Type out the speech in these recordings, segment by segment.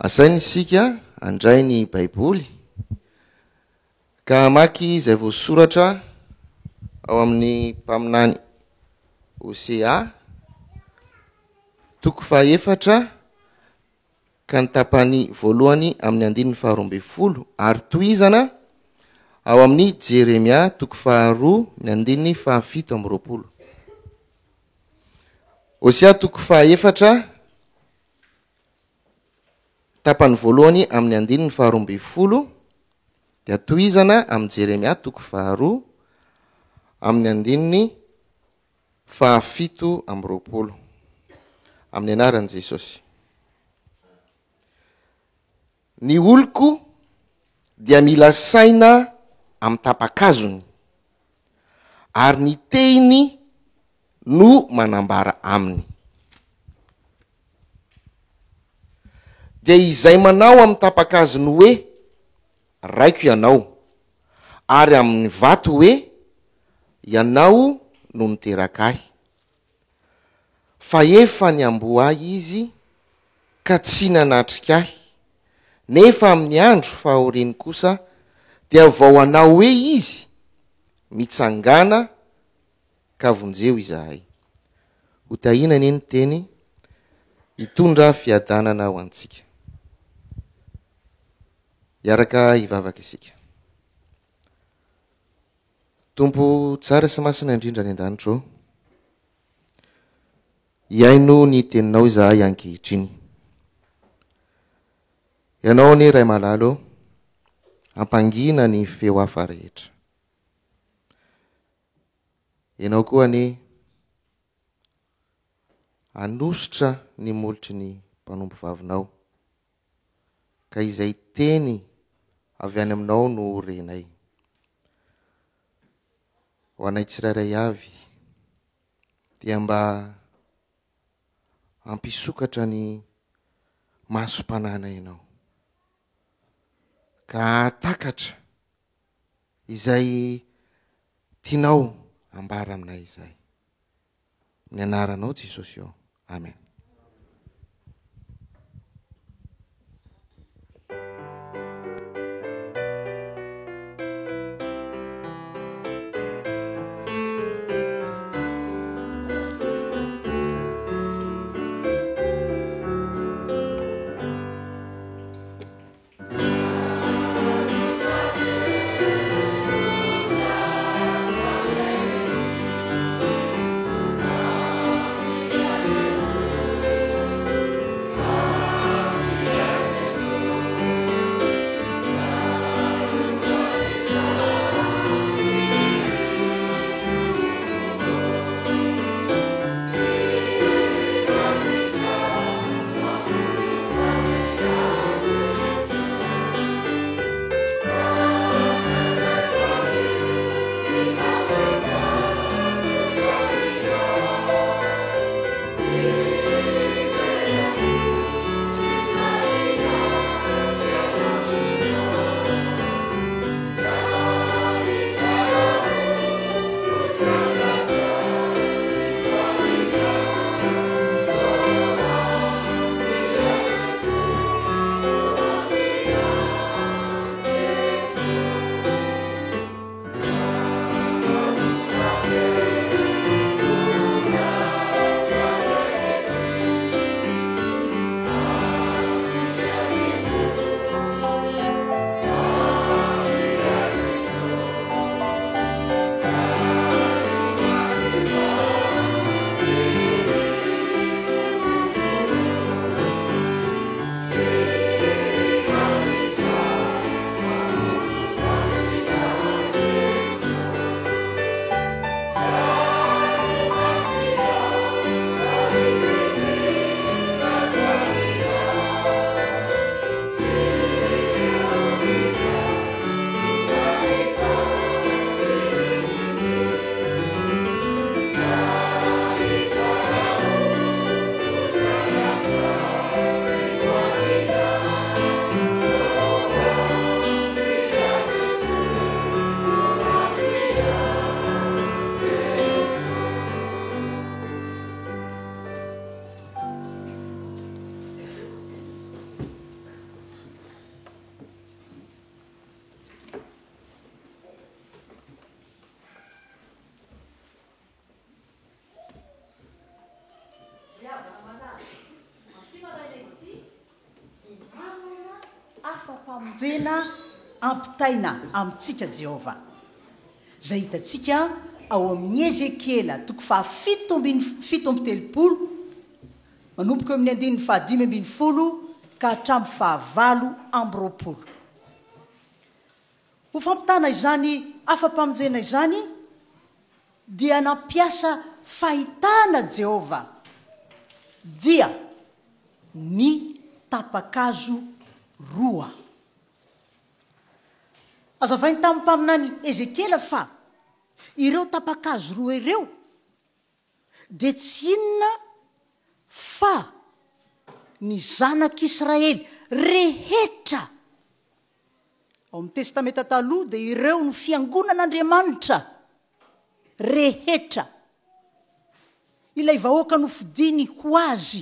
Asaina isika handray ny Baiboly ka hamaky izay voasoratra ao amin'ny mpaminany Hosea, toko fahaefatra ka ny tapany voalohany amin'ny andininy faharoa ambin'ny folo ary tohizana ao amin'ny Jeremia toko faharoa ny andininy fahafito amby roapolo. Hosea toko fahaefatra Tapany voalohany amin'ny andininy faharoa ambin'ny folo dia tohizana amin'i Jeremia toko faharoa amin'ny andininy fahafito amby roapolo. Amin'ny anaran'i Jesosy. Ny oloko dia mila saina amin'ny tapa-kazony, ary ny tehiny no manambara aminy. Dia izay manao amin'ny tapa-kazony hoe, Raiko ianao, ary amin'ny vato hoe, Ianao no niteraka ahy. Fa efa niamboho ahy izy ka tsy nanatrika ahy, nefa amin'ny andro fahoriany kosa dia vao hanao hoe izy, Mitsangàna ka vonjeo izahay. Ho tahiana anie ny teny hitondra fiadanana ho antsika. Hiaraka hivavaka isika. Tompo tsara sy masina indrindra any an-danitra ô, hihaino ny teninao izahay ankehitriny. Ianao anie Ray malala ô, hampangina ny feo hafa rehetra. Ianao koa anie hanosotra ny molotry ny mpanompo vavinao, ka izay teny avy any aminao no ho renay. Ho anay tsirairay avy dia mba hampisokatra ny masom-panahinay ianao, ka hahatakatra izay tianao ambara aminay izay. Ny anaranao Jesosy ô. Amen. hafa-pamonjena ampitaina amintsika Jehovah, izay hitantsika ao amin'ny Ezekiela toko fahafito ambin'ny 37, manomboka eo amin'ny andininy fahadimy ambin'ny folo ka hatramin'ny fahavalo amby roapolo. Ho fampitana izany hafa-pamonjena izany, dia nampiasa fahitana Jehovah, dia ny tapa-kazo roa. Hazavainy tamin'ny mpaminany Ezekiela fa ireo tapa-kazo roa ireo dia tsy inona fa ny zanak'Israely rehetra. Ao amin'ny Testamenta Taloha dia ireo no fiangonan'Andriamanitra rehetra, ilay vahoaka nofidiny ho azy.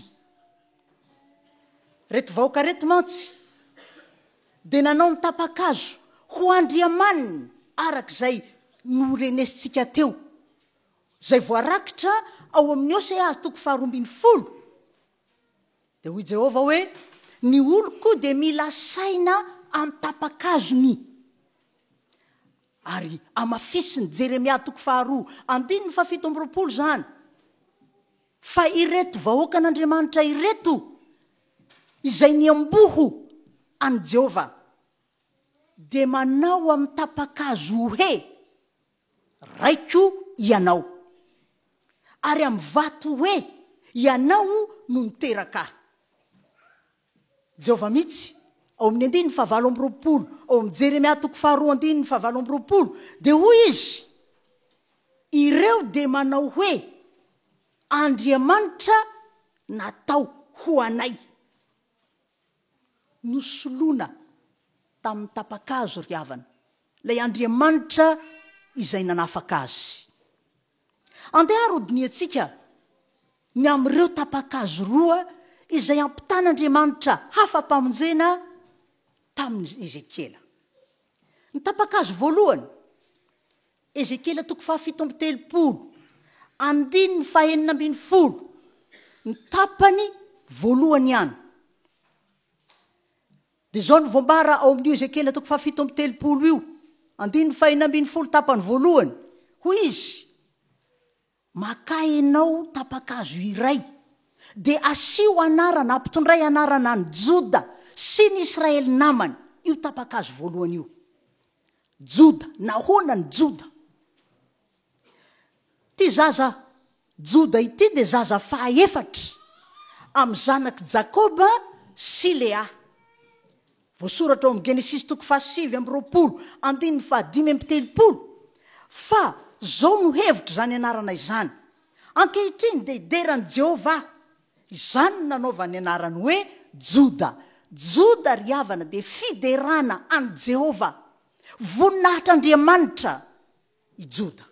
Ireto vahoaka ireto mantsy dia nanao ny tapa-kazo ho andriamaniny araka izay norenesintsika teo, izay voarakitra ao amin'ny Hosea toko faharoa ambin'ny folo. Dia hoy Jehovah hoe, Ny oloko dia mila saina amin'ny tapa-kazony. Ary hamafisin'i Jeremia toko faharoa, andininy fahafito amby roapolo izany, fa ireto vahoakan'Andriamanitra ireto izay niamboho an'i Jehovah dia manao amin'ny tapa-kazo hoe, Raiko ianao. Ary amin'ny vato hoe, Ianao no niteraka ahy. Jehovah mihitsy, ao amin'ny andininy fahavalo amby roapolo, ao amin'ny Jeremia toko faharoa andininy fahavalo amby roapolo, dia hoy izy, Ireo dia manao hoe, Andriamanitra natao ho anay. Nosoloina tamin'ny tapa-kazo ry havana, ilay Andriamanitra izay nanafaka azy. Andeha ary hodinihantsika ny amin'ireo tapa-kazo roa izay ampitan'Andriamanitra hafa-pamonjena tamin'i Ezekiela. Ny tapa-kazo voalohany, Ezekiela toko fahafito amby telopolo, andininy fahenina ambin'ny folo, ny tapany voalohany ihany. Dia izao no voambara ao amin'io Ezekiela toko fahafito amby telopolo io, andininy fahenina ambin'ny folo tapany voalohany. Hoy izy, Makà ianao tapa-kazo iray, dia asio anarana, ampitondray anarana an'i Joda sy ny Israely namany, io tapa-kazo voalohany io. Joda, nahoana ny Joda? Ity zaza Joda ity dia zaza fahaefatra amin'ny zanak'i Jakoba sy Lea. Voasoratra ao amin'ny Genesisy toko fahasivy amby roapolo, andininy fahadimy amby telopolo, fa izao no hevitr'izany anarana izany, Ankehitriny dia hidera an'i Jehovah aho. Izany no nanaovany ny anarany hoe Joda. Joda, ry havana, dia fiderana an'i Jehovah. Voninahitr'Andriamanitra i Joda.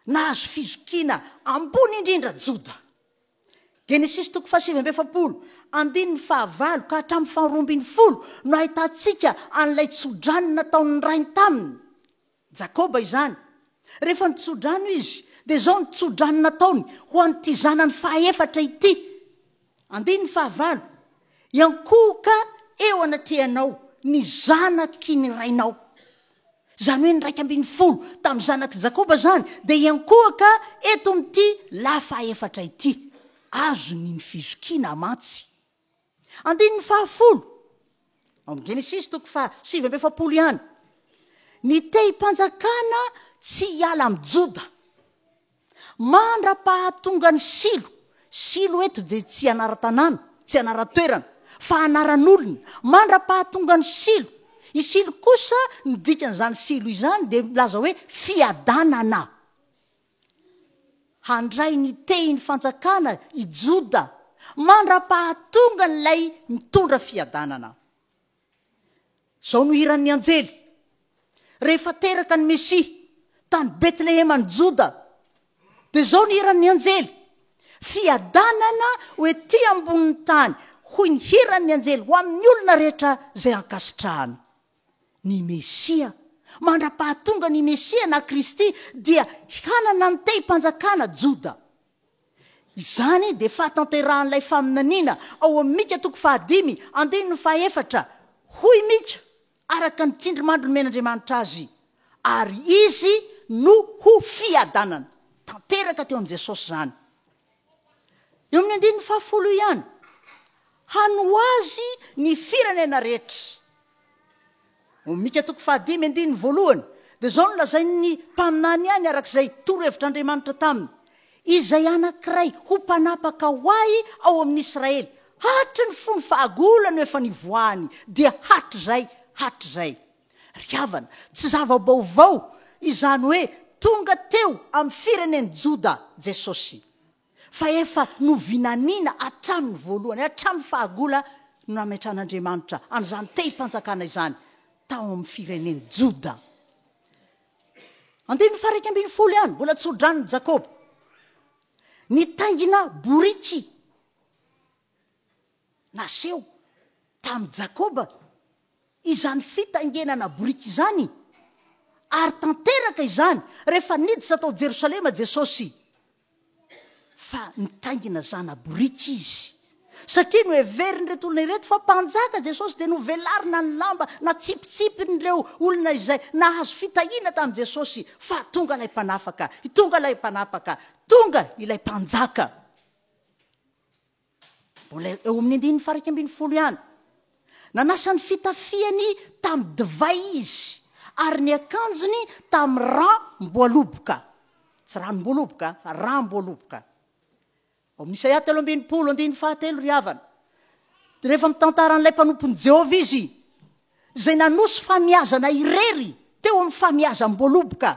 Nahazo fizokiana ambony indrindra Joda. Genesisy toko fahasivy amby efapolo, andininy fahavalo ka hatramin'ny faharoa ambin'ny folo no ahitantsika an'ilay tsodrano nataon'ny rainy taminy. Jakoba izany. Rehefa nitsodrano izy, dia izao ny tsodrano nataony ho an'ity zanany fahaefatra ity. Andininy fahavalo, Hiankohoka eo anatrehanao ny zanaky ny rainao. Izany hoe ny 11 tamin'ny zanak'i Jakoba izany dia hiankohoka eto amin'ity lahy fahaefatra ity. Azony ny fizokiana mantsy. Andininy fahafolo, ao amin'ny Genesisy toko faha 49 ihany. Ny tehim-panjakana tsy hiala amin'i Joda. Mandra-pahatongan'i Silo, Silo eto dia tsy anaran-tanàna, tsy anaran-toerana, fa anaran'olona, mandra-pahatongan'i Silo. I Silo kosa, ny dikan'izany Silo izany dia milaza hoe fiadanana. Handray ny tehin'ny fanjakana i Joda mandra-pahatongan'ilay mitondra fiadanana. Izao no hiran'ny anjely, rehefa teraka ny Mesia tany Betlehema any Joda, dia izao ny hiran'ny anjely, Fiadanana ho ety ambonin'ny tany, hoy ny hiran'ny anjely ho amin'ny olona rehetra izay ankasitrahana. Ny Mesia. Mandra-pahatonga ny Mesia na Kristy dia hanana ny tehim-panjakana Joda. Izany dia fahatanterahan'ilay faminaniana ao amin'ny Mika toko fahadimy, andininy fahaefatra. Hoy Mika, araka ny tsindrimandry nomen'Andriamanitra azy, ary izy no ho fiadanana. Tanteraka teo amin'i Jesosy izany. Eo amin'ny andininy fahafolo ihany, hanoa azy ny firenena rehetra. Ao Mika toko fahadimy andininy voalohany, dia izao no lazain'ny mpaminany ihany araka izay torohevitr'Andriamanitra taminy, Izay anankiray ho mpanapaka ho ahy ao amin'ny Israely, hatry ny fony fahagola no efa nivoahany, dia hatrizay hatrizay. Ry havana, tsy zava-baovao izany hoe tonga teo amin'ny firenen'i Joda Jesosy. Fa efa novinaniana hatramin'ny voalohany, hatramin'ny fahagola no nametran'Andriamanitra an'izany tehim-panjakana izany tao amin'ny firenen'i Joda. Andininy faha-11 ihany, mbola tso-dranon'i Jakoba. Nitaingina boriky naseho tamin'i Jakoba izany fitaingenana boriky izany, ary tanteraka izany rehefa niditra tao Jerosalema Jesosy, fa nitaingina zana-boriky Izy. Satria noheverin'ireto olona ireto fa mpanjaka Jesosy, dia novelarina ny lamba, natsipitsipin'ireo olona izay nahazo fitahiana tamin'i Jesosy, fa tonga ilay mpanafaka, tonga ilay mpanapaka, tonga ilay mpanjaka. Mbola eo amin'ny andininy faha-11 ihany. Nanasa ny fitafiany tamin'ny divay izy, ary ny akanjony tamin'ny ram-boaloboka. Tsy ranom-boaloboka, fa ram-boaloboka. Ao amin'ny Isaia 63, andininy fahatelo, ry havana, dia rehefa mitantara an'ilay mpanompon'i Jehovah izy, izay nanosy famiazana irery teo amin'ny famiazam-boaloboka,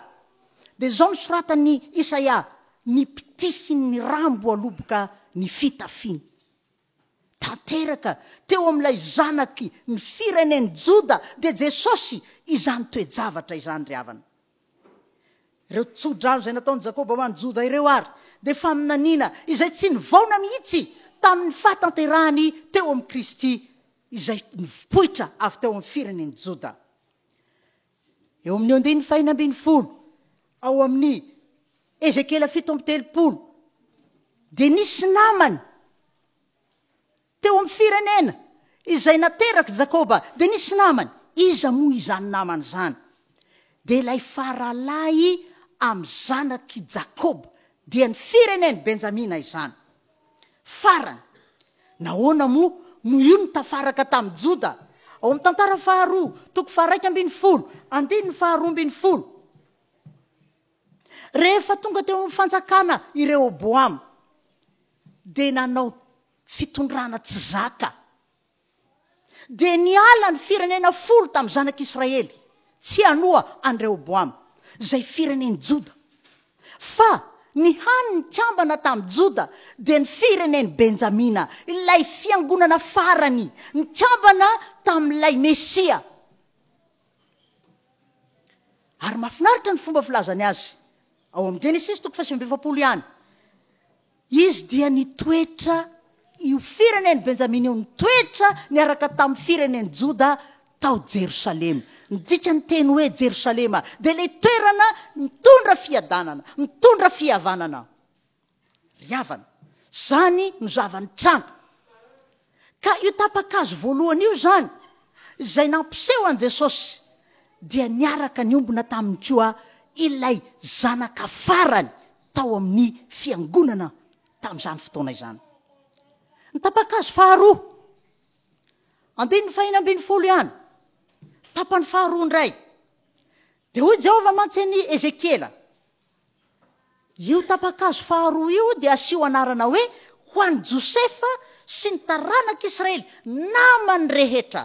dia izao no soratan'i Isaia, Nipitihin'ny ram-boaloboka ny fitafiany. Tanteraka teo amin'ilay Zanaky ny firenen'i Joda, dia Jesosy, izany toe-javatra izany, ry havana. Ireo tso-drano izay nataon'i Jakoba ho an'i Joda ireo àry dia faminaniana izay tsy nivaona mihitsy tamin'ny fahatanterahany teo amin'i Kristy izay nipoitra avy teo amin'ny firenen'i Joda. Eo amin'ny andininy fahenina ambin'ny folo ao amin'ny Ezekiela 37 dia nisy namany teo amin'ny firenena izay naterak'i Jakoba, dia nisy namany. Iza moa izany namany izany? Dia ilay faralahy amin'ny zanak'i Jakoba, dia ny firenen'i Benjamina izany. Farany, nahoana moa no io no tafaraka tamin'i Joda? Ao amin'ny Tantara faharoa, toko faha-11, andininy faha-12. Rehefa tonga teo amin'ny fanjakana i Rehoboama, dia nanao fitondrana tsy zaka. Dia niala ny firenena folo tamin'ny zanak'Israely tsy hanoa an'i Rehoboama, izay firenen'i Joda. Fa ny hany nikambana tamin'i Joda dia ny firenen'i Benjamina, ilay fiangonana farany nikambana tamin'ilay Mesia. Ary mahafinaritra ny fomba filazany azy ao amin'ny Genesisy toko faha-49 ihany. Izy dia nitoetra, io firenen'i Benjamina io nitoetra niaraka tamin'ny firenen'i Joda tao Jerosalema. Ny dikan'ny teny hoe Jerosalema dia ilay toerana mitondra fiadanana, mitondra fihavanana. Ry havana, izany no zava-nitranga. Ka io tapa-kazo voalohany io izany, izay nampiseho an'i Jesosy, dia niaraka niombona taminy koa ilay zanaka farany tao amin'ny fiangonana tamin'izany fotoana izany. Ny tapa-kazo faharoa, andininy fahenina ambin'ny folo ihany, tapany faharoa indray, dia hoy Jehovah mantsy an'i Ezekiela, Io tapa-kazo faharoa io dia asio anarana hoe ho an'i Josefa sy ny taranak'Israely namany rehetra.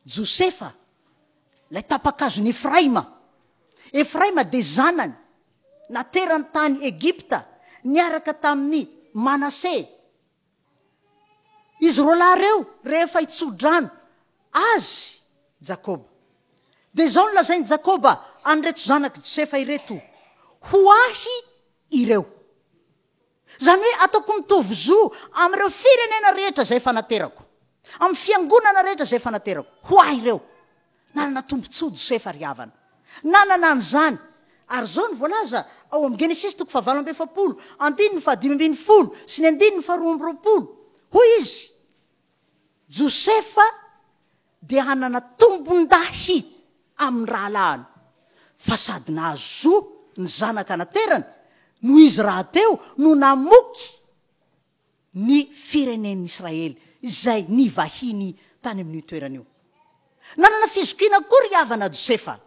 Josefa, ilay tapa-kazon'i Efraima. Efraima dia zanany, naterany tany Egypta niaraka tamin'i Manase. Izy roalahy ireo, rehefa hitso-drano azy Jakoba, dia izao no lazain'i Jakoba an'ireto zanak'i Josefa ireto, Ho ahy ireo. Izany hoe ataoko mitovy zo amin'ireo firenena rehetra izay efa naterako, amin'ny fiangonana rehetra izay efa naterako. Ho ahy ireo. Nanana tombontsoa Josefa ry havana. Nanana an'izany. Ary izao no voalaza ao amin'ny Genesisy toko fahavalo amby efapolo, andininy fahadimy ambin'ny folo sy ny andininy faharoa amby roapolo. Hoy izy, Josefa. dia hanana tombon-dahy amin'ny rahalahiny, fa sady nahazo zo ny zanaka naterany, no izy rahateo no namoky ny firenen'ny Israely izay nivahiny tany amin'io toerana io. Nanana fizokiana koa ry havana Josefa.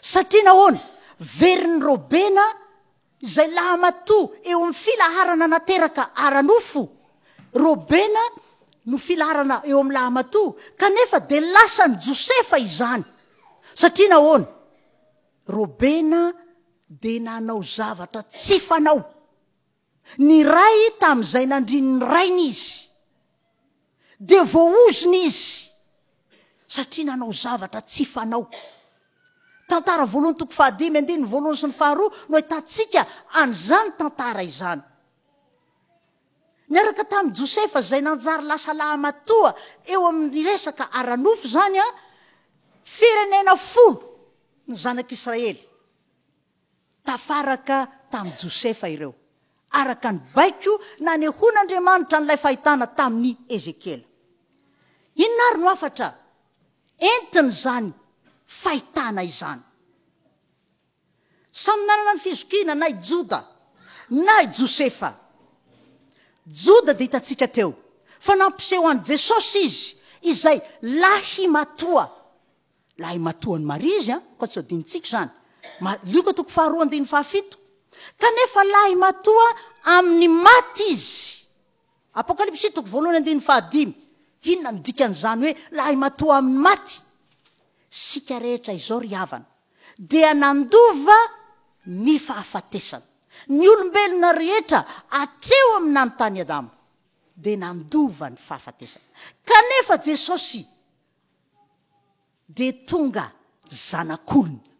Satria nahoana? Verin'i Robena izay lahimatoa eo amin'ny filaharana nateraka ara-nofo. Robena no filaharana eo amin'ny lahimatoa, kanefa dia lasan'i Josefa izany. Satria nahoana? Robena dia nanao zavatra tsy fanao. Niray tamin'izay nandrin'ny rainy izy. Dia voaozona izy satria nanao zavatra tsy fanao. Tantara voalohany toko fahadimy andininy voalohany sy ny faharoa no ahitantsika an'izany tantara izany. Niaraka tamin'i Josefa izay nanjary lasa lahamatoa eo amin'ny resaka ara-nofo izany, firenena folo ny zanak'Israely. Tafaraka tamin'i Josefa ireo, araka ny baiko nanehoan'Andriamanitra an'ilay fahitana tamin'i Ezekiela. Inona àry no hafatra entin'izany fahitana izany? Samy nanana ny fizokiana na i Joda na i Josefa. Joda dia hitantsika teo fa nampiseho an'i Jesosy izy, izay lahimatoa. Lahimatoan'i Maria izy an, koa tsy adinontsika izany. Ma, Lioka toko faharoa andininy fahafito. Kanefa lahimatoa amin'ny maty izy. Apokalypsy toko voalohany andininy fahadimy. Inona no dikan'izany hoe lahimatoa amin'ny maty? Isika rehetra izao ry havana dia nandova ny fahafatesana. Ny olombelona rehetra hatreo amin'ny nanontany Adama dia nandova ny fahafatesana. Kanefa Jesosy dia tonga zanak'olona.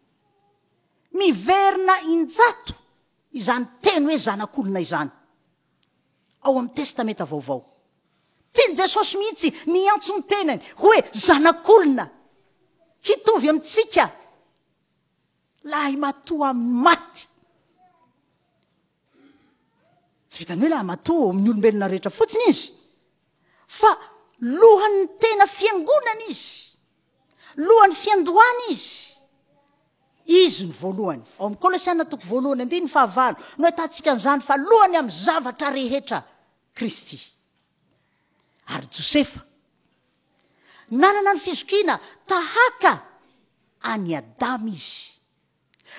Miverina injato izany teny hoe zanak'olona izany ao amin'ny Testamenta Vaovao. Tian'i Jesosy mihitsy ny hiantso ny tenany hoe zanak'olona, hitovy amintsika, lahimatoa amin'ny maty. Tsy vitan'ny hoe lahimatoa amin'ny olombelona rehetra fotsiny izy, fa lohan'ny tena fiangonana izy, lohan'ny fiandohana izy. Izy no voalohany. Ao amin'ny Kolosiana toko voalohany andininy fahavalo no ahitantsika an'izany fa lohany amin'ny zavatra rehetra Kristy. Ary Josefa nanana ny fizokiana tahaka an'i Adama izy.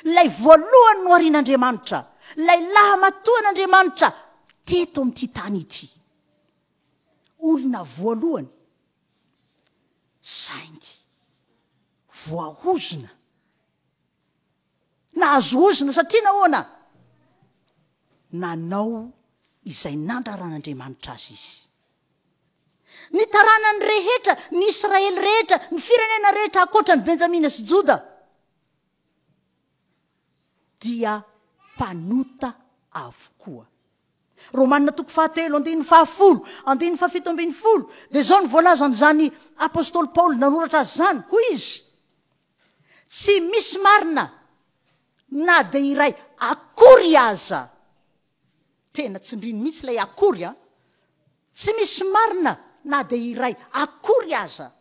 Ilay voalohany noharian'Andriamanitra, ilay lahamatoan'Andriamanitra teto amin'ity tany ity. Olona voalohany, saingy voahozona. Nahazo ozona satria nahoana? Nanao izay nandraran'Andriamanitra azy izy. Ny taranany rehetra, ny Israely rehetra, ny firenena rehetra ankoatra ny Benjamina sy Joda dia mpanota avokoa. Romana toko fahatelo andininy fahafolo, andininy fahafito ambin'ny folo, dia izao no voalazan'izany apostoly Paoly nanoratra azy izany, hoy izy, Tsy misy marina na dia iray akory aza. Tena tsindriny mihitsy ilay akory an! Tsy misy marina na dia iray akory aza.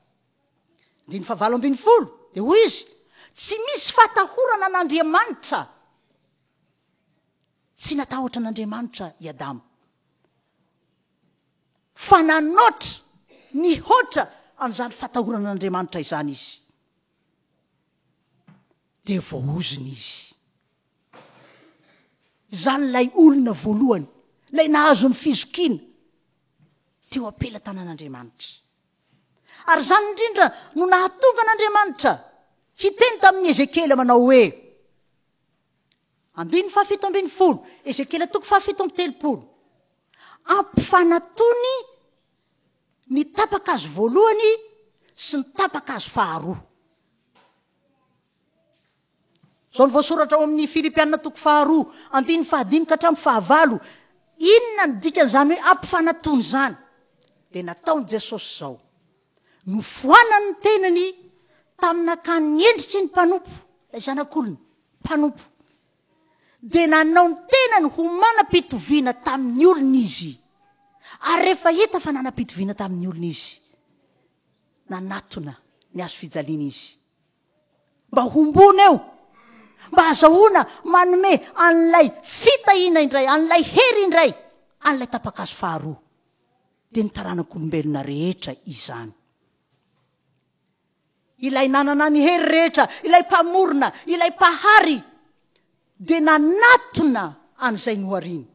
Andininy fahavalo ambin'ny folo, dia hoy izy, Tsy misy fatahorana an'Andriamanitra. Tsy natahotra an'Andriamanitra i Adama. Fa nanoatra, nihoatra an'izany fatahorana an'Andriamanitra izany izy. Dia voaozona izy. Izany ilay olona voalohany, ilay nahazo ny fizokiana teo am-pelatanan'Andriamanitra. Ary izany indrindra no nahatonga an'Andriamanitra hiteny tamin'i Ezekiela manao hoe, andininy fahafito ambin'ny folo, Ezekiela toko fahafito amby telopolo, Ampifanatony ny tapa-kazo voalohany sy ny tapa-kazo faharoa. Izao no voasoratra ao amin'ny Filipiana toko faharoa, andininy fahadimy ka hatramin'ny fahavalo. Inona no dikan'izany hoe ampifanatony izany? Dia nataon'i Jesosy izao. Nofoanany ny tenany tamin'ny nakany ny endriky ny mpanompo, ilay zanak'olona, mpanompo. Dia nanao ny tenany ho manam-pitoviana tamin'ny olona izy. Ary rehefa hita fa nanam-pitoviana tamin'ny olona izy, Nanatona ny hazo fijaliana izy. Mba hombona eo. Mba hazahoana manome an'ilay fitahiana indray, an'ilay hery indray, an'ilay tapa-kazo faharoa. Dia ny taranak'olombelona rehetra izany. Ilay nanana ny hery rehetra, ilay Mpamorona, ilay Mpahary, dia nanatona an'izay nohariny.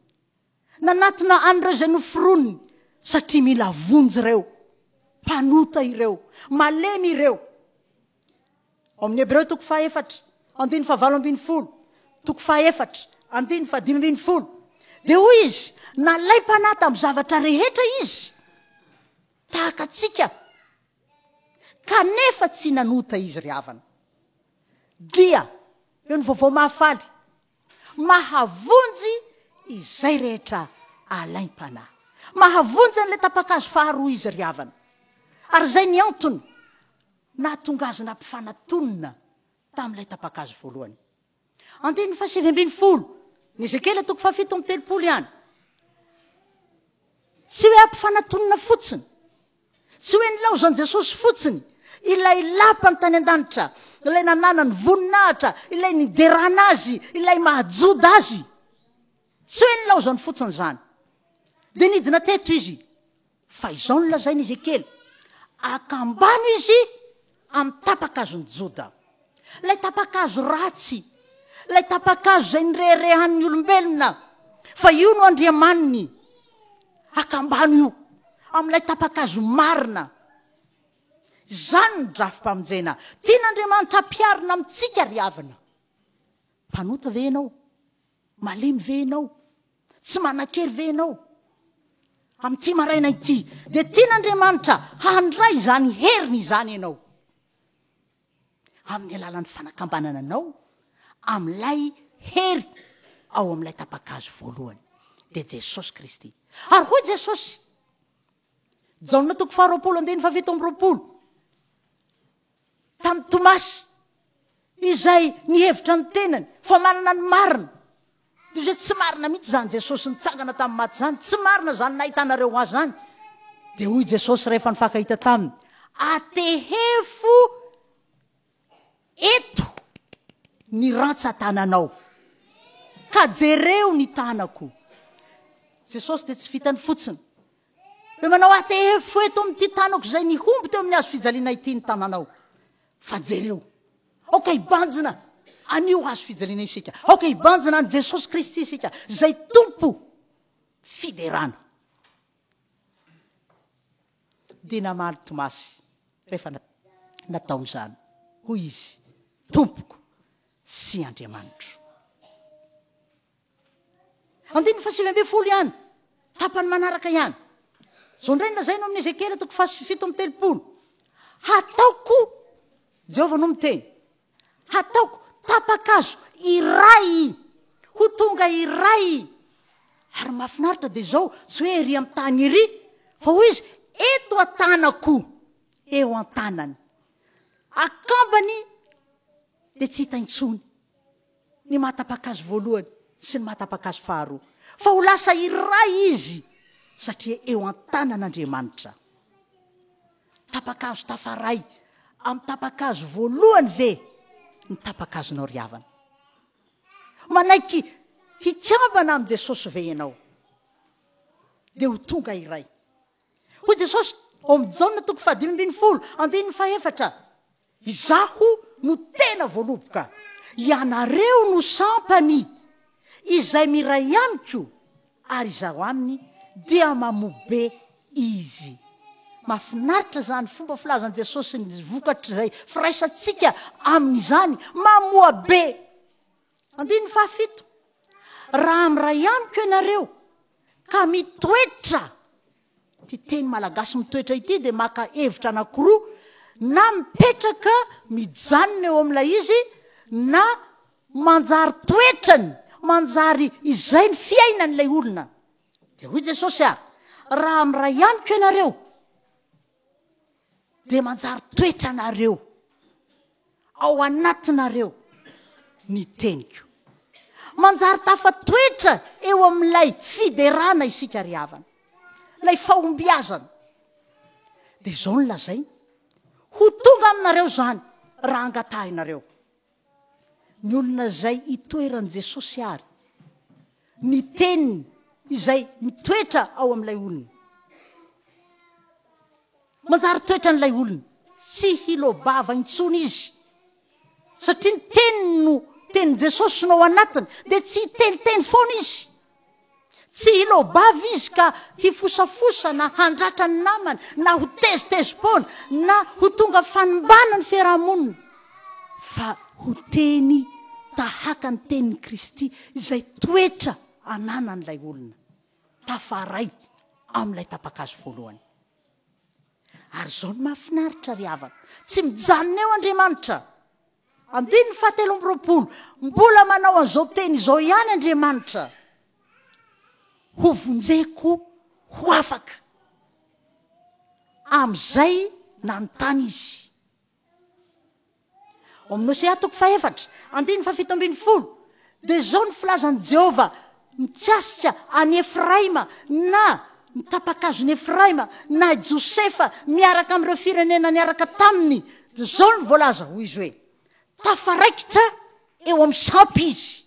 Nanatona an'ireo izay noforoniny, satria mila vonjy ireo. Mpanota ireo, malemy ireo. Ao amin'ny Hebreo toko fahaefatra, andininy fahavalo ambin'ny folo, toko fahaefatra, andininy fahadimy ambin'ny folo, dia hoy izy, nalaim-panahy tamin'ny zavatra rehetra izy, tahaka antsika, kanefa tsy nanota izy ry havana. Dia, eo ny vaovao mahafaly, mahavonjy izay rehetra alaim-panahy. Mahavonjy an'ilay tapa-kazo faharoa izy ry havana. Ary izay ny antony nahatonga azy nampifanatonina tamin'ilay tapa-kazo voalohany. Andininy faha-19, ny Ezekiela toko faha-37 ihany. Tsy hoe ampifanatonina fotsiny, tsy hoe nilaozan'i Jesosy fotsiny ilay lapany tany an-danitra, ilay nananany voninahitra, ilay niderana azy, ilay maha-Joda azy. Tsy hoe nilaozany fotsiny izany. Dia nidina teto izy. Fa izao no lazain'i Ezekiela, Akambano izy amin'ny tapa-kazon'i Joda. Ilay tapa-kazo ratsy, ilay tapa-kazo izay nireharehan'ny olombelona, fa io no andriamaniny. Akambano io amin'ilay tapa-kazo marina. Izany ny drafi-pamonjena tian'Andriamanitra hampiharina amintsika ry havana. Mpanota ve ianao? Malemy ve ianao? Tsy manan-kery ve ianao? Amin'ity maraina ity, dia tian'Andriamanitra handray izany heriny izany ianao. Amin'ny alalan'ny fanakambanana anao amin'ilay hery ao amin'ilay tapa-kazo voalohany, dia Jesosy Kristy. Ary hoy Jesosy, Jaona toko faharoapolo andininy faha-27, tamin'i Tomasy, izay nihevitra ny tenany fa manana ny marina. Dia izy hoe tsy marina mihitsy izany Jesosy nitsangana tamin'ny maty izany, tsy marina izany nahitanareo azy izany. Dia hoy Jesosy rehefa nifankahita taminy, atehefo eto ny rantsan-tananao, ka jereo ny tanako. Jesosy dia tsy vitany fotsiny Dia manao atehefo eto amin'ity tanako izay nihombo teo amin'ny hazo fijaliana ity ny tananao. Fa jereo. Aoka hibanjina an'io hazo fijaliana io isika. Aoka hibanjina an'i Jesosy Kristy isika, izay Tompo fiderana. Dia namaly Tomasy rehefa natao izany. Hoy izy, Tompoko sy Andriamanitro. Andininy faha-19 ihany, tapany manaraka ihany. Izao indray no lazaina ao amin'ny Ezekiela toko faha-37. Hataoko, Jehovah no miteny, hataoko tapa-kazo iray, ho tonga iray. Ary mahafinaritra dia izao, tsy hoe ery amin'ny tany ery, fa hoy izy, eto an-tanako, eo an-tanany. Akambany dia tsy hita intsony. ny maha-tapa-kazo voalohany sy ny maha-tapa-kazo faharoa, fa ho lasa iray izy satria eo an-tanan'Andriamanitra. Tapa-kazo tafaray amin'ny tapa-kazo voalohany ve ny tapa-kazonao ry havana? Manaiky hikambana amin'i Jesosy ve ianao? Dia ho tonga iray. Hoy Jesosy ao amin'ny Jaona toko faha-15, andininy fahefatra, Izaho no tena voaloboka, ianareo no sampany, izay miray amiko ary izaho aminy dia mamoa be izy. Mahafinaritra izany fomba filazan'i Jesosy ny vokatr'izay firaisantsika aminy izany, mamoa be. Andininy fahafito, Raha miray amiko ianareo ka mitoetra, ity teny malagasy mitoetra ity dia maka hevitra anankiroa, na mipetraka mijanona eo amin'ilay izy, na manjary toetrany, manjary izay ny fiainan'ilay olona. Dia hoy Jesosy ary, raha miray amiko ianareo, dia manjary toetranareo ao anatinareo ny teniko. Manjary tafatoetra eo amin'ilay fiderana isika ry havana, ilay fahombiazana. Dia izao no lazainy. Ho tonga aminareo izany raha angatahinareo. Ny olona izay itoeran'i Jesosy àry, ny teniny izay mitoetra ao amin'ilay olona. Manjary toetran'ilay olona. Tsy hiloa-bava intsony izy. Satria ny teniny no, tenin'i Jesosy no ao anatiny, dia tsy hiteniteny foana izy. Tsy hiloa-bava izy ka hifosafosa na handratra ny namany, na ho tezitezi-poana, na ho tonga fanimbana ny fiaraha-monina, fa ho teny tahaka ny tenin'i Kristy izay toetra ananan'ilay olona tafaray amin'ilay tapa-kazo voalohany. Ary izao no mahafinaritra ry havana, tsy mijanona eo Andriamanitra. Andininy fahatelo amby 20, mbola manao an'izao teny izao ihany Andriamanitra, Hovonjeko ho afaka amin'izay nanontany izy. Ao amin'ny Hosea toko fahefatra, andininy fahafito ambin'ny folo, dia izao ny filazan'i Jehovah mikasika an'i Efraima na ny tapa-kazon'i Efraima na i Josefa miaraka amin'ireo firenena niaraka taminy, dia izao no voalaza, hoy izy hoe, Tafaraikitra eo amin'ny sampy izy.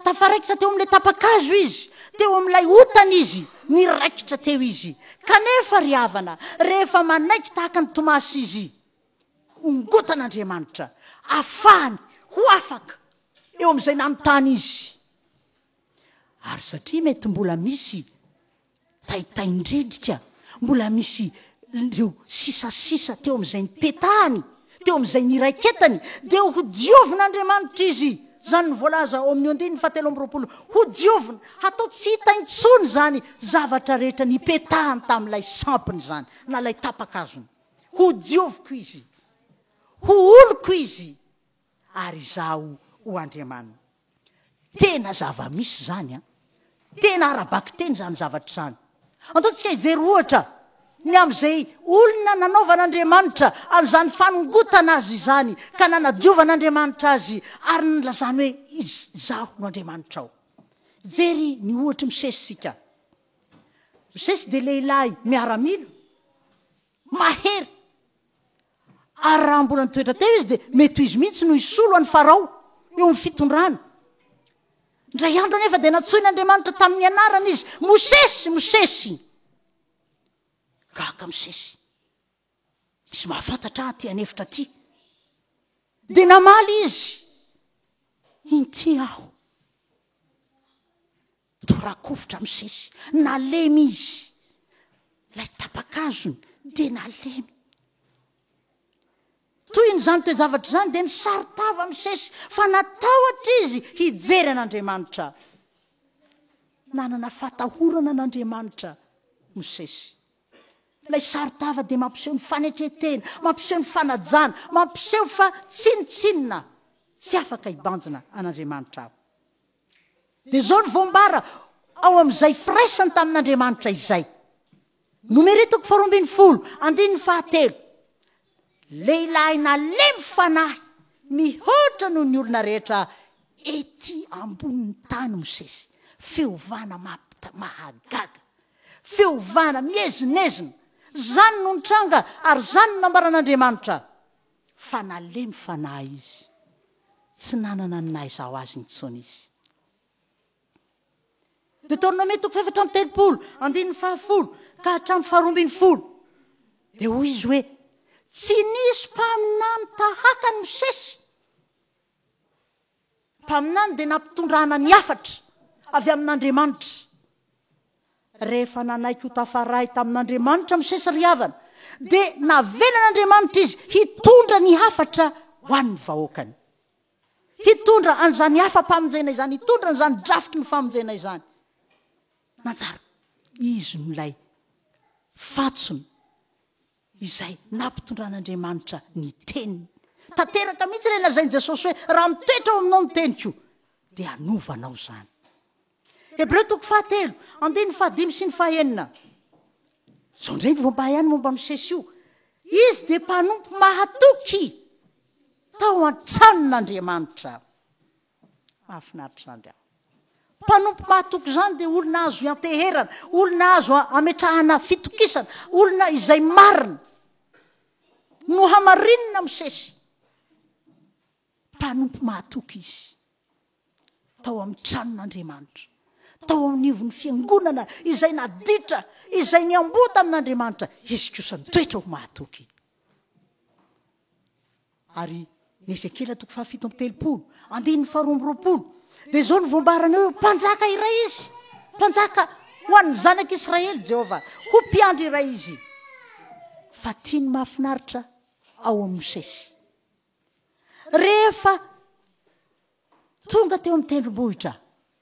Tafaraikitra teo amin'ilay tapa-kazo izy, teo amin'ilay otany izy, niraikitra teo izy. Kanefa, ry havana, rehefa manaiky tahaka an'i Tomasy izy, Hongotan'Andriamanitra, afahany ho afaka eo amin'izay nanontany izy. Ary satria mety mbola misy taitain-drendrika, mbola misy ireo sisasisa teo amin'izay nipetahany, teo amin'izay niraiketany, dia hodiovin'Andriamanitra izy. Izany no voalaza ao amin'ny andininy fahatelo amby 20. Hodiovina, hatao tsy hita intsony izany zavatra rehetra nipetahany tamin'ilay sampiny izany, na ilay tapa-kazony. Hodioviko izy, ho oloko izy, ary izaho ho Andriamaniny. Tena zava-misy izany an! Tena ara-bakiteny izany zavatra izany. Andao tsika hijery ohatra ny amin'izay olona nanaovan'Andriamanitra an'izany fanongotana azy izany, ka nanadiovan'Andriamanitra azy, ary nilazany hoe, Izaho no Andriamanitrao. Hijery ny ohatr'i Mosesy isika. Mosesy dia lehilahy miaramila. Mahery. Ary raha mbola nitoetra teo izy dia mety ho izy mihitsy no hisolo an'i Farao eo amin'ny fitondrana. Indray andro anefa dia nantsoin'Andriamanitra tamin'ny anarany izy, Mosesy, Mosesy! Gaga Mosesy. Misy mahafantatra ahy aty an'efitra aty. Dia namaly izy, Inty aho. Torakovitra misesy, nalemy izy. Ilay tapa-kazony dia nalemy. Tohin'izany toe-javatra izany dia nisaro-tava misesy fa natahotra izy hijery an'Andriamanitra. Nanana fatahorana an'Andriamanitra Mosesy. Ilay saro-tava dia mampiseho ny fanetren-tena, mampiseho ny fanajana, mampiseho fa tsinontsinona tsy afaka hibanjina an'Andriamanitra aho. Dia izao no voambara ao amin'izay firaisany tamin'Andriamanitra izay. Nomery toko faharoa ambin'ny folo, andininy fahatelo. Lehilahy nalemy fanahy mihoatra noho ny olona rehetra ety ambonin'ny tany Mosesy. Fiovana mahagaga. Fiovana miezinezina. Izany no nitranga ary izany no nambaran'Andriamanitra. Fa nalemy fanahy izy. Tsy nanana ny naha izaho azy intsony izy. Deoteronomia toko fahefatra amby 30, andininy fahafolo ka hatramin'ny faharoa ambin'ny folo. Dia hoy izy hoe, Tsy nisy mpaminany tahaka an'i Mosesy. Mpaminany dia nampitondrana ny hafatra avy amin'Andriamanitra. Rehefa nanaiky ho tafaray tamin'Andriamanitra Mosesy ry havana, dia navelan'Andriamanitra izy hitondra ny hafatra ho an'ny vahoakany. Hitondra an'izany hafa-pamonjena izany, hitondra an'izany drafitry ny famonjena izany. Nanjary izy no ilay fantsona. Izay nampitondran'Andriamanitra ny teniny. Tanteraka mihitsy ilay lazain'i Jesosy hoe, Raha mitoetra ao aminao ny teniko, dia hanova anao izany. Hebreo toko fahatelo, andininy fahadimy sy ny fahenina. Izao indray ny voambaha ihany momba Mosesy io. Izy dia mpanompo mahatoky tao an-tranon'Andriamanitra. Mahafinaritra izany ry havana. Mpanompo mahatoky izany dia olona azo ianteherana, olona azo ametrahana fitokisana, olona izay marina. Nohamarinina Mosesy. Mpanompo mahatoky izy. Tao amin'ny tranon'Andriamanitra. Tao anivon'ny fiangonana izay naditra, izay niamboho tamin'Andriamanitra, izy kosa nitoetra ho mahatoky. Ary ny Ezekiela toko fahafito amby telopolo, andininy faharoa amby roapolo, dia izao no voambarany hoe, Mpanjaka iray izy, mpanjaka ho an'ny zanak'Israely Jehovah, ho mpiandry iray izy. Fa tiany mahafinaritra ao amin'i Mosesy. Rehefa tonga teo amin'ny tendrombohitra,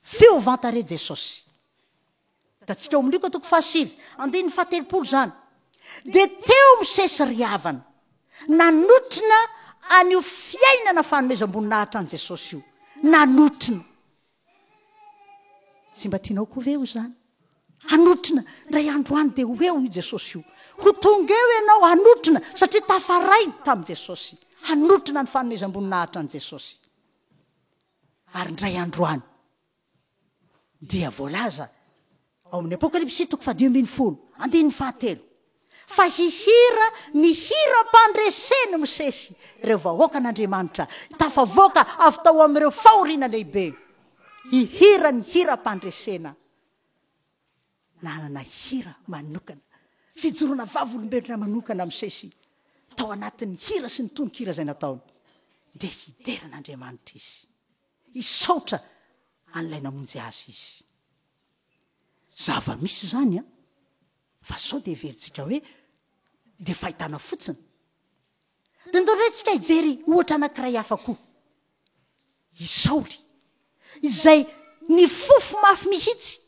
fiovan-tarehy Jesosy. Hitantsika ao amin'ny Lioka toko fahasivy, andininy fahatelopolo izany. Dia teo Mosesy ry havana, nanotrona an'io fiainana fanomezam-boninahitra an'i Jesosy io. Nanotrona. Tsy mba tianao koa ve ho izany? Hanotrona, indray andro any dia ho eo io Jesosy io. Ho tonga eo ianao hanotrona, satria tafaray tamin'i Jesosy. Hanotrona ny fanomezam-boninahitra an'i Jesosy. Ary indray andro any, dia voalaza ao amin'ny Apokalypsy toko fahadimy ambin'ny folo, andininy fahatelo, fa hihira ny hiram-pandresen'i Mosesy ireo vahoakan'Andriamanitra tafavoaka avy tao amin'ireo fahoriana lehibe. Hihira ny hiram-pandresena. Nanana hira manokana, fijoroana vavolombelona manokana Mosesy tao anatin'ny hira sy ny tononkira izay nataony, dia hidera an'Andriamanitra izy. Hisaotra an'ilay namonjy azy izy. Zava-misy izany an! Fa sao dia heverintsika hoe dia fahitana fotsiny. Dia ndao indray tsika hijery ohatra anankiray hafa koa. I Saoly, izay nifofo mafy mihitsy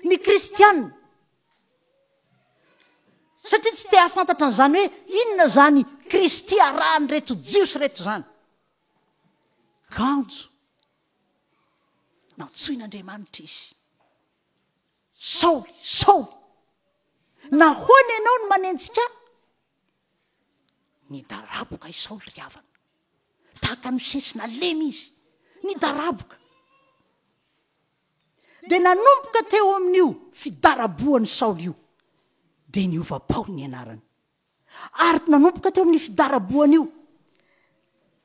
ny kristiana. Satria tsy te hahafantatra an'izany hoe inona izany Kristy arahan'ireto Jiosy ireto izany. Kanjo nantsoin'Andriamanitra izy. Saoly, Saoly, nahoana ianao no manenjika ahy? Nidaraboka i Saoly ry havana. Tahaka ny Mosesy nalemy izy. Nidaraboka. Dia nanomboka teo amin'io fidarabohan'i Saoly io, dia niova Paoly ny anarany. Ary nanomboka teo amin'io fidarabohana io,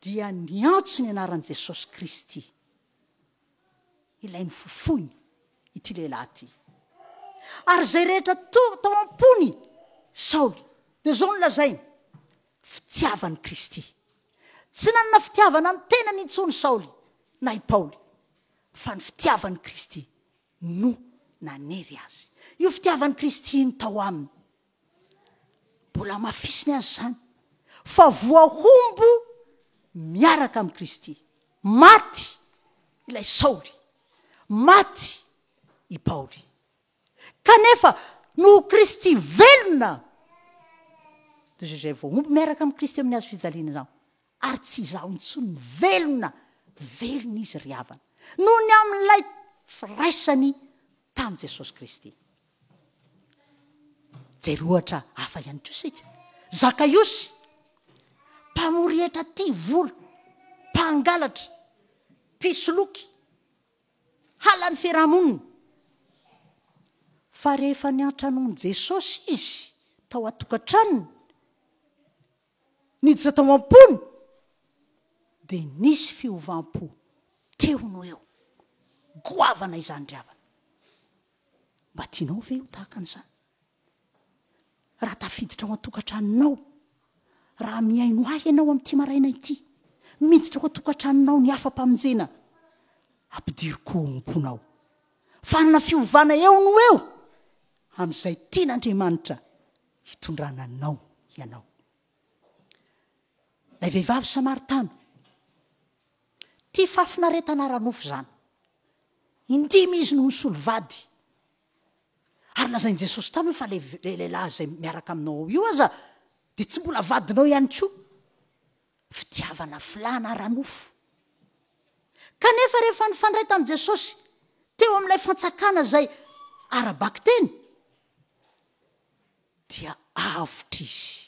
dia niantso ny anaran'i Jesosy Kristy, ilay nofofoiny, ity lehilahy ity. Ary izay rehetra to, tao am-pony Saoly, dia izao no lazainy, fitiavan'i Kristy. Tsy nanana fitiavana ny tenany intsony Saoly na i Paoly, fa ny fitiavan'i Kristy no nanery azy. Io fitiavan'i Kristy iny tao aminy. Mbola hamafisiny aza izany fa voahombo miaraka amin'i Kristy. Maty ilay Saoly, maty i Paoly. Kanefa noho Kristy velona, dia izay voahombo miaraka amin'i Kristy amin'ny hazo fijaliana izany, ary tsy izaho intsony no velona, velona izy ry havana, noho ny amin'ilay firaisany tamin'i Jesosy Kristy. Jery ohatra hafa ihany koa isika. Zakaiosy, mpamory hetra tia vola, mpangalatra, mpisoloky, halan'ny fiarahamonina. Fa rehefa niantranoan'i Jesosy izy tao an-tokantranony, niditra tao am-pony, dia nisy fiovam-po teo no eo. Goavana izany ry havana. Mba tianao ve ho tahaka an'izany? Raha tafiditra ao an-tokantranonao, raha mihaino ahy ianao amin'ity maraina ity, miditra ao an-tokantranonao ny hafa-pamonjena, ampidiro koa ao am-ponao. Fanana fiovana eo no eo amin'izay tian'Andriamanitra hitondrana anao ianao. Ilay vehivavy samaritana, tia fahafinaretana ara-nofo izany. Indimy izy no nisolo vady. Ary lazain'i Jesosy taminy fa ilay lehilahy izay miaraka aminao ao io aza dia tsy mbola vadinao ihany koa. Fitiavana filàna ara-nofo. Kanefa rehefa nifandray tamin'i Jesosy teo amin'ilay fantsakana izay ara-bakiteny, dia avotra izy.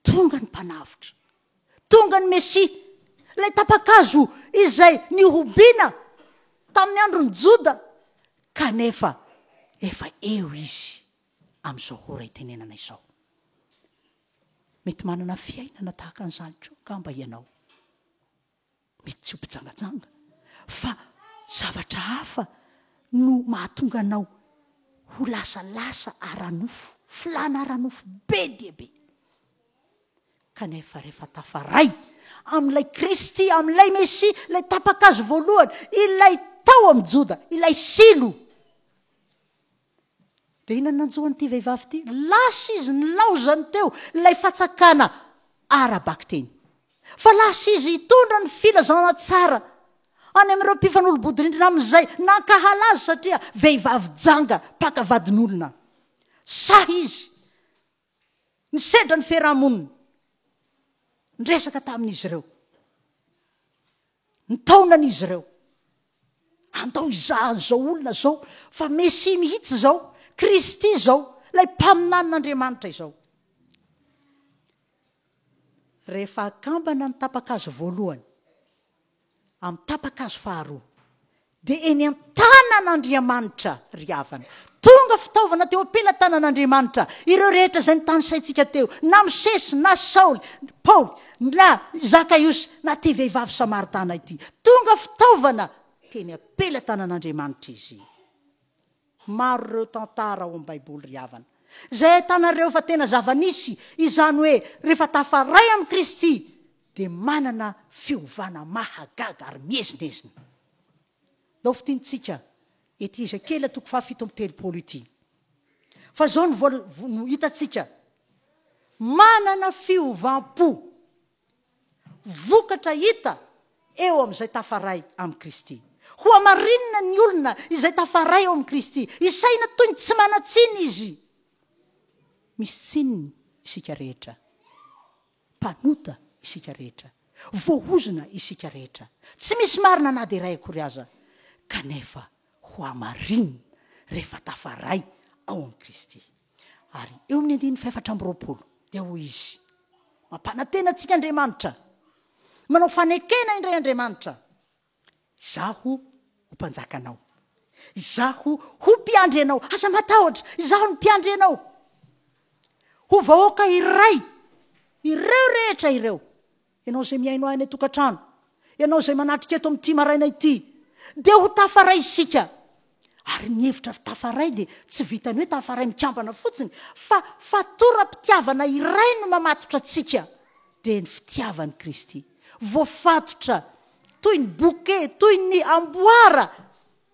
Tonga ny Mpanavotra. Tonga ny Mesia, ilay tapa-kazo izay nihobiana tamin'ny andron'i Joda, kanefa efa eo izy amin'izao ora itenenana izao. Mety manana fiainana tahaka an'izany koa angamba ianao. Mety tsy ho mpijangajanga, fa zavatra hafa no mahatonga anao ho lasalasa ara-nofo, filàna ara-nofo be dia be. Kanefa rehefa tafaray amin'ilay Kristy, amin'ilay Mesia, ilay tapa-kazo voalohany, ilay tao amin'i Joda, ilay Silo, dia inona no nanjo an'ity vehivavy ity? Lasa izy nilaozany teo ilay fatsakana ara-bakiteny. Fa lasa izy hitondra ny filazana tsara any amin'ireo mpifanolo-bodirindrina amin'izay nankahala azy satria vehivavy janga mpaka vadin'olona. Sahy izy nisedra ny fiaraha-monina, niresaka tamin'izy ireo, nitaona an'izy ireo. Andao hizaha an'izao olona izao fa Mesia mihitsy izao, Kristy izao, ilay mpaminanin'Andriamanitra izao. Rehefa akambana ny tapa-kazo voalohany amin'ny tapa-kazo faharoa, dia eny an-tanan'Andriamanitra ry havana. Tonga fitaovana teo am-pelatanan'Andriamanitra ireo rehetra izay notanisaintsika teo, na Mosesy, na Saoly, Paoly, na Zakaiosy, na ity vehivavy Samaritana ity. Tonga fitaovana teny am-pelatanan'Andriamanitra izy. Maro ireo tantara ao amin'ny Baiboly ry havana, izay ahitanareo fa tena zava-nisy izany hoe rehefa tafaray amin'i Kristy dia manana fiovana mahagaga ary miezinezina. Ndao fintinitsika ety Ezekiela toko faha 37 ity. Fa izao no voal no hitantsika, manana fiovam-po. Vokatra hita eo amin'izay tafaray amin'i Kristy. Hohamarinina ny olona izay tafaray ao amin'i Kristy. Isaina toy ny tsy manan-tsiny izy. Misy tsininy isika rehetra. Mpanota isika rehetra. Voahozona isika rehetra. Tsy misy marina na dia iray akory aza. Kanefa hohamarinina rehefa tafaray ao amin'i Kristy. Ary eo amin'ny andininy fahefatra amby 20 dia hoy izy, Mampanantena antsika Andriamanitra, manao fanekena indray Andriamanitra, Izaho ho mpanjakanao, Izaho ho mpiandry anao, aza matahotra, Izaho no mpiandry anao. Ho vahoaka iray ireo rehetra ireo. Ianao izay mihaino ahy any an-tokantrano, ianao izay manatrika eto amin'ity maraina ity, dia ho tafaray isika. Ary ny hevitra tafaray dia tsy vitan'ny hoe tafaray mikambana fotsiny, fa fatoram-pitiavana iray no mamatotra antsika, dia ny fitiavan'i Kristy. Voafatotra toy ny bouquet, toy ny amboara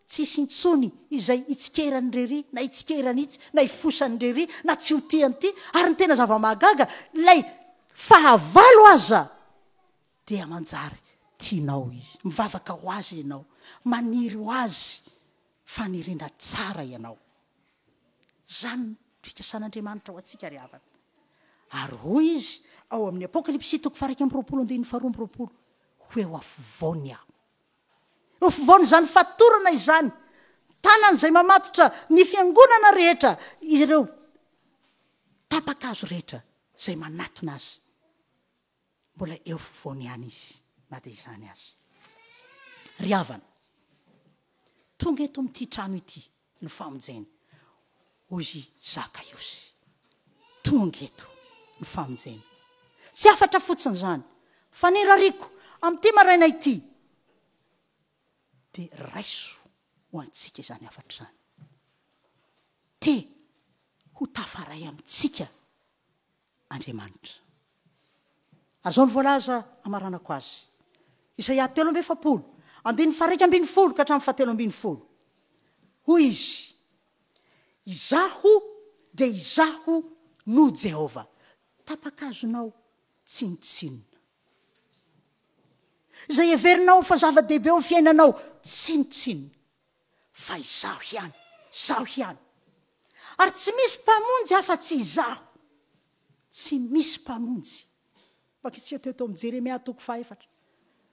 Tsy hisy intsony izay hitsikeran'irery na hitsikeran'itsy na hifosan'irery na tsy ho tia an'ity, ary ny tena zava-mahagaga, ilay fahavalo aza dia manjary tianao izy, mivavaka ho azy ianao, maniry ho azy faniriana tsara ianao. Izany no fikasan'Andriamanitra ho antsika ry havana. Ary hoy izy ao amin'ny Apokalypsy toko faha 21 andininy faha 22, ho eo afovoany aho. Eo afovoan'izany fatorana izany, tanana izay mamatotra ny fiangonana rehetra, ireo tapa-kazo rehetra izay manatona azy. Mbola eo afovoany ihany izy na dia izany aza. Ry havana, tonga eto amin'ity trano ity ny famonjena, hoy i Zakaiosy. Tonga eto ny famonjena. Tsy hafatra fotsiny izany, fa ny rariko amin'ity maraina ity dia raiso ho antsika izany hafatra izany. Te ho tafaray amintsika Andriamanitra. Ary izao no voalaza hamaranako azy. Isaia 43, andininy faha-11 ka hatramin'ny faha-13. Hoy izy, Izaho dia Izaho no Jehovah. Tapa-kazonao tsinontsinona. Izay heverinao fa zava-dehibe eo amin'ny fiainanao tsinontsinona. Fa Izaho ihany, Izaho ihany. Ary tsy misy mpamonjy afa-tsy Izaho. Tsy misy mpamonjy. Vakintsika teo tao amin'ny Jeremia toko fahaefatra.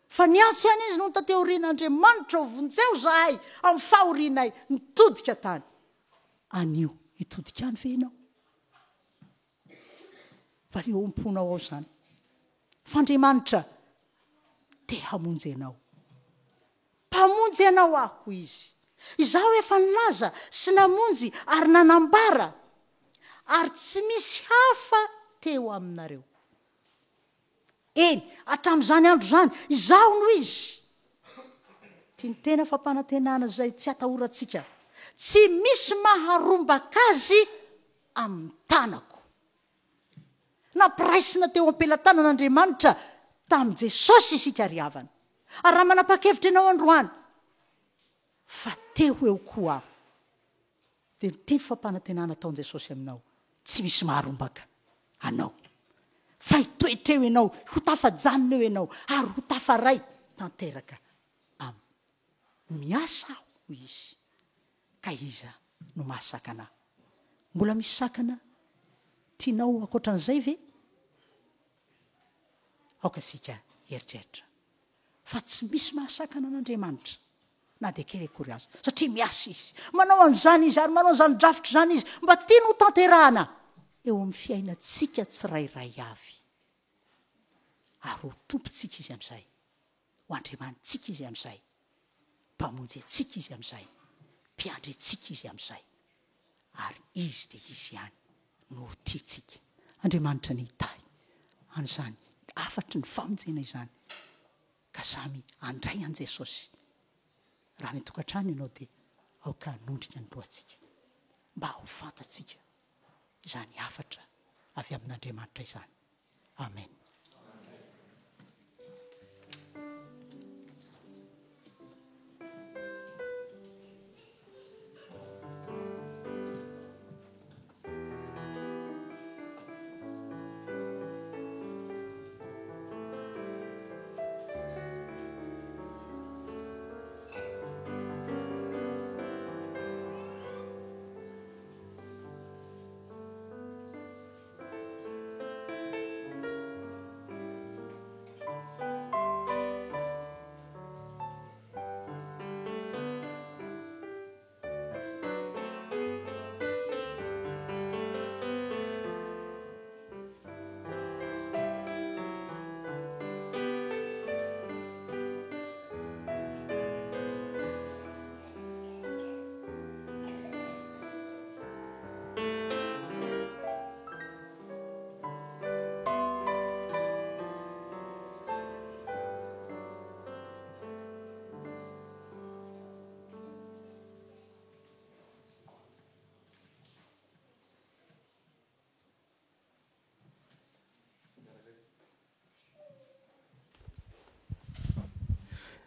Fa niantso ihany izy nony taty aoriana, Andriamanitra ô, vonjeo izahay amin'ny fahorianay. Nitodika tany. Anio, hitodika any ve ianao? Valio am-ponao ao izany. Fa Andriamanitra te hamonjy anao. Mpamonjy anao aho, hoy izy. Izaho efa nilaza sy namonjy ary nanambara, ary tsy misy hafa teo aminareo. Eny, hatramin'izany andro izany, Izaho no Izy. Ity ny tena fampanantenana izay tsy atahorantsika. Tsy misy maharombaka azy amin'ny tanako. Nampiraisina teo am-pelatanan'Andriamanitra tamin'i Jesosy isika ry havana. Ary raha manapa-kevitra ianao androany fa te ho eo koa aho, dia ny teny fampanantenana ataon'i Jesosy aminao, tsy misy maharombaka anao. Fa hitoetra eo ianao, ho tafajanona eo ianao, ary ho tafaray tanteraka aminy. Miasa aho, hoy izy, ka iza no mahasakana ahy? Mbola misy sakana tianao ankoatran'izay ve? Aoka isika hieritreritra fa tsy misy mahasakana an'Andriamanitra na dia kely akory aza, satria miasa Izy. Manao an'izany Izy ary manao an'izany drafitra izany Izy mba tiany hotanterahana eo amin'ny fiainantsika tsirairay avy. Ary ho Tompontsika Izy amin'izay, ho Andriamanitsika Izy amin'izay, Mpamonjy antsika Izy amin'izay, Mpiandry antsika Izy amin'izay. Ary Izy dia Izy ihany no ho tiantsika. Andriamanitra anie hitahy an'izany hafatry ny famonjena izany ka samy handray an'i Jesosy. Raha any an-tokantrano ianao dia aoka hanondrika ny lohantsika mba ho fantatsika izany hafatra avy amin'Andriamanitra izany. Amen.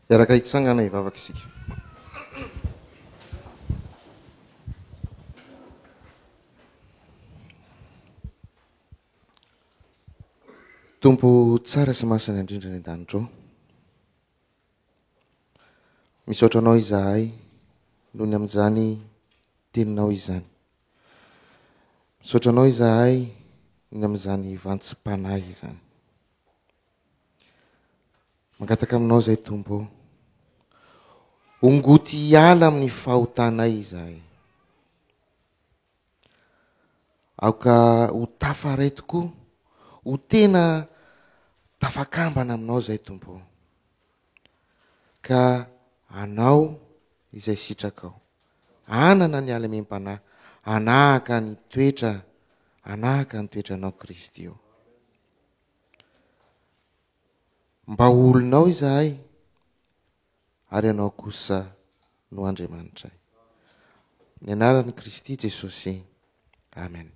Hiaraka hitsangana hivavaka isika. Tompo tsara sy masina indrindra any an-danitra ao. Misaotra anao izahay noho ny amin'izany teninao izany. Misaotra anao izahay ny amin'izany vantsim-panahy izany. Mangataka aminao izay Tompo ô. Ongoty hiala amin'ny fahotanay izahay. Aoka ho tafaray tokoa, ho tena tafakambana aminao izay Tompo ô. Ka anao izay sitrakao. Hanana ny halemem-panahy, hanahaka ny toetra, hanahaka ny toetranao Kristy ô. Mba ho olonao izahay, ary Ianao kosa no Andriamanitray. Ny anaran'i Kristy Jesosy. Amen.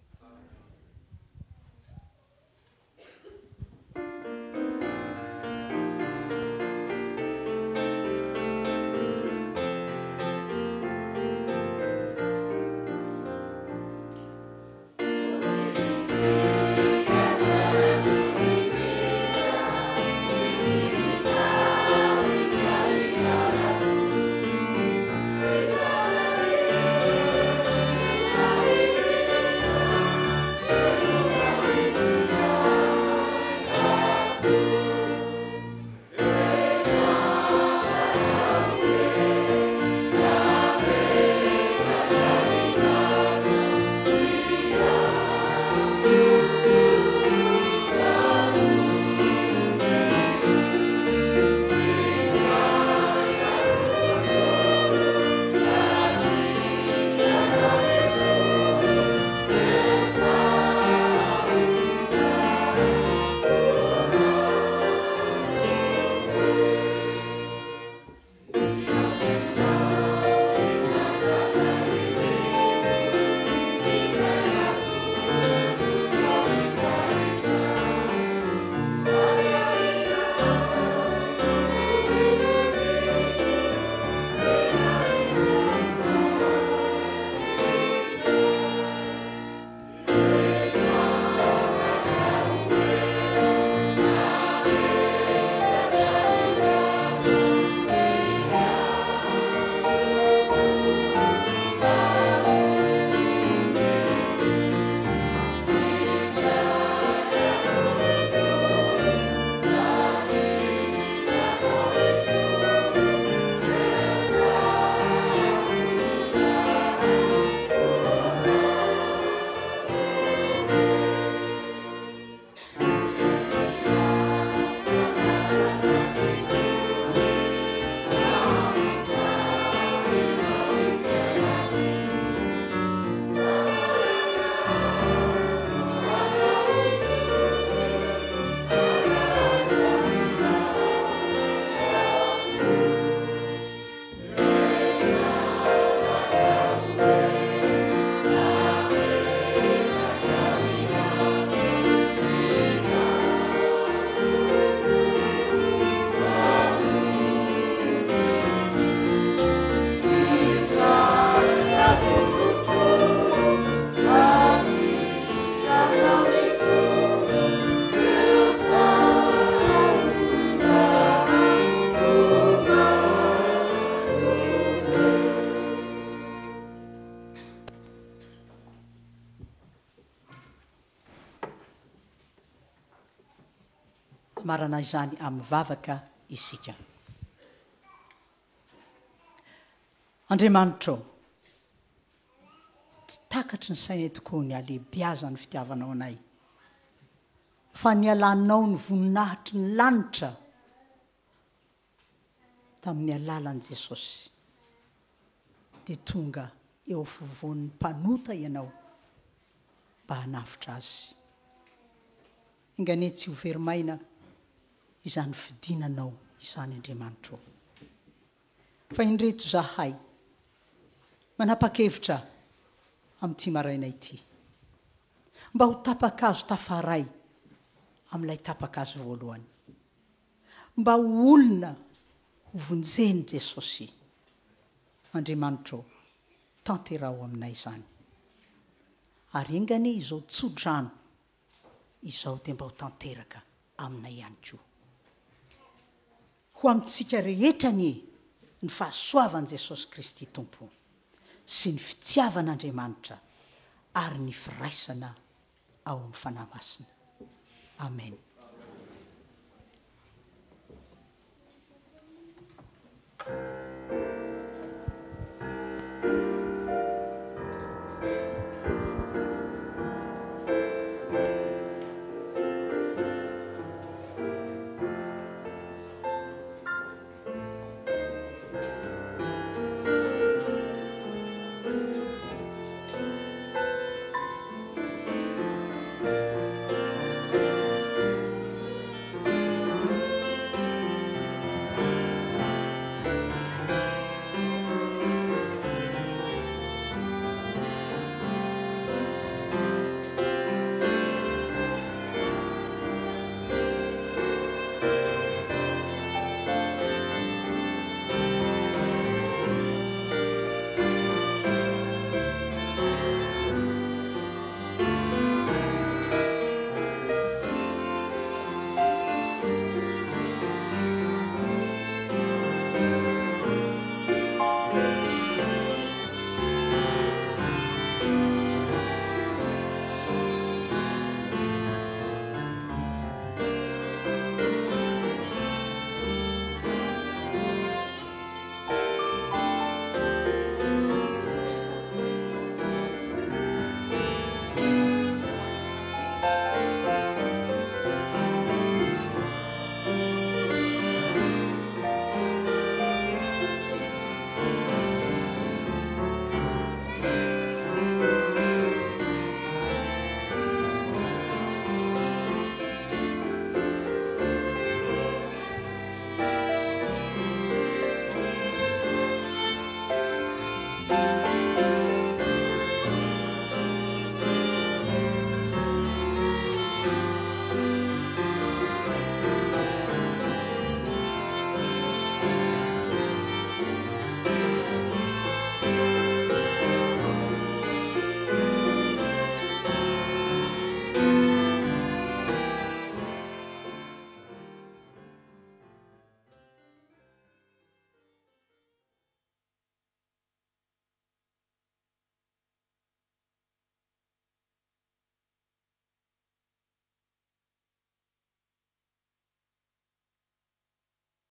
Marana izany amin'ny vavaka isika. Andriamanitra ô, tsy takatry ny sainay tokoa ny halehibiazan'ny fitiavanao anay, fa nialanao ny voninahitry ny lanitra tamin'ny alalan'i Jesosy, dia tonga eo afovoan'ny mpanota ianao mba hanavotra azy. Enga anie tsy ho very maina izany fidinanao izany Andriamanitra ô. Fa indreto izahay manapa-kevitra amin'ity maraina ity mba ho tapa-kazo tafaray amin'ilay tapa-kazo voalohany. Mba ho olona ho vonjen'i Jesosy. Andriamanitra ô, tanteraho aminay izany. Ary enga anie izao tso-drano izao dia mba ho tanteraka aminay ihany koa. Ho amintsika rehetra anie ny fahasoavan'i Jesosy Kristy Tompo sy ny fitiavan'Andriamanitra ary ny firaisana ao amin'ny Fanahy Masina. Amen.